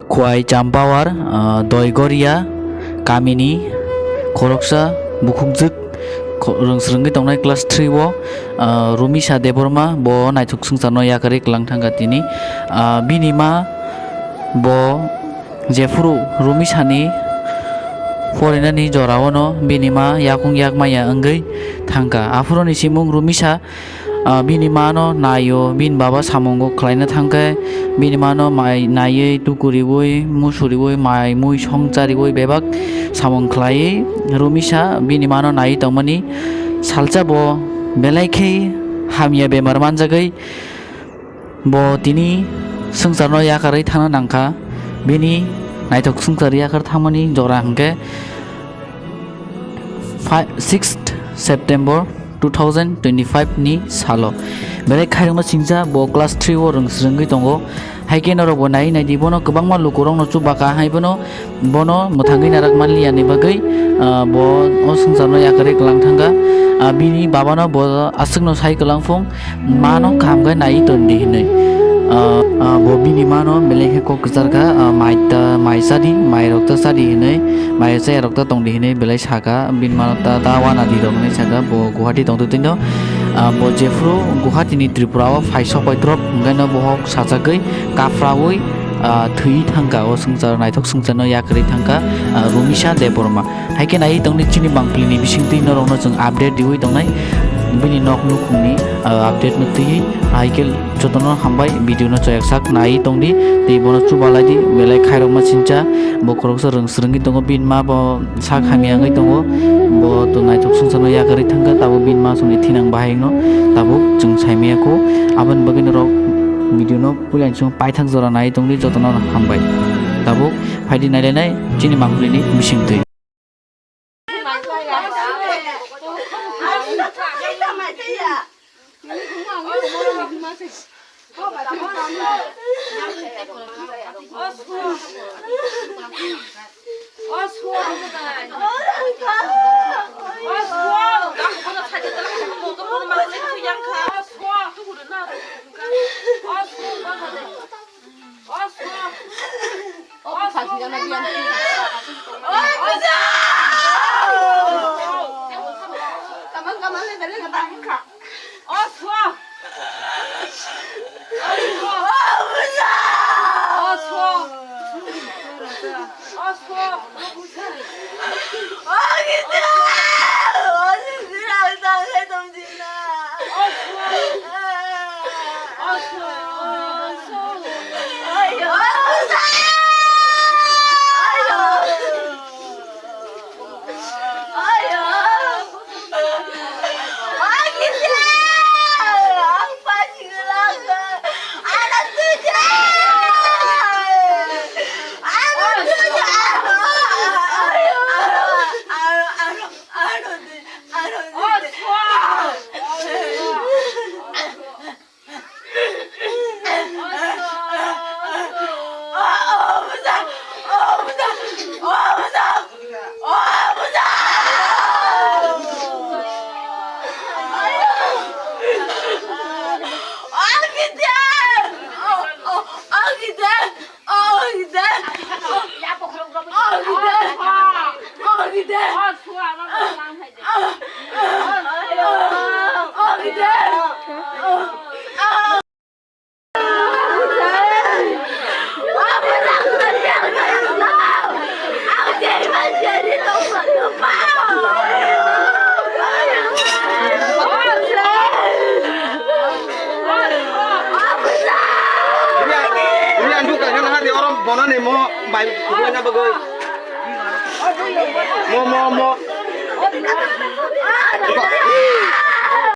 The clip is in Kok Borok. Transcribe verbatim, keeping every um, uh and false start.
Khwai Champawar, ah, Doigoria kamini khoroksa bukhukjwk kho-, rwngsrwngwi tongnai class three o, ah, Rumisa Debbarma bo naithok swngcharno yakarwi kwlang thangkha tini. Ah, bini ma bo jephuru Rumisani porinani jorao'-no bini ma yakung yak maya wngwi thangkha. Aphuruni simung Rumisa ah, bini mano naio, bini baba samungo khlaina thangkhe, bini mano mai naiwi tukuriui, musuriui, mai mui song chariui bebak samung khlaiwi Rumisa bini mano naiwi tongmani salsa bo belai khe hamya bemar manjagwi bo tini swngcharno yakarwi thangna nangkha. Bini naithok swngchar yakar thangmani jora hwnkhe fi-, sixth September two thousand twenty-five ni salo. Belai khairokma singcha bo class three o rwngsrwngwi tongo. Haikhe norok bo nai naidi, bono kwbangma lukurokno chubaka hai bono, bono mwthangwi narak manliya ni bagwi, ah, bo o swngcharno yakarwi kwlang thangkha. Ah, bini babano bo aswkno sai kwlang phung, mano kaham khe nai ton di hinwi. Ah, ah, bo bini mano belai khe kok kwchar kha, ah, mai ta, mai cha di, mai rok ta cha di hinwi, mai cha rok ta tong di hinwi belai saka, bini mano ta, ta wana di rok hinwi saka, bo Guwahati tong twi no, ah, bo jephuru Guwahati ni Tripura o phai sok pai drop, hwnkhe no bohok sajagwi kaphraui, ah, thwi thangkha, o swngchar naithok swngcharno yakarwi thangkha, ah, Rumisa Debbarma. Haikhe nai tongni chini mangpili ni bisingtwi norokno chwng update riui tongnai. Bini nok nukhungni, ah, update no twiwi haikhe jotono hambai video no choyak sak nai tongdi. Tei bono chubalai di, belai khairokma sincha bo khoroksa rwngsrwngwi tongo, bini ma bo sak hamya wngwi tongo. Bo to naithok swngcharno yakarwi thangkha, tabuk bini ma songni thinang bahai wngno tabuk chwng saimaya kho. Aboni bagwi norok video no puila ni chwng paithak jora nai tongdi, jotono hambai. Tabuk phaidi nailainai chini mangpili ni bisingtwi. Uri ang duka khe naha di oro bono ni mo bai kubui na bagwi. Mo, mo, mo.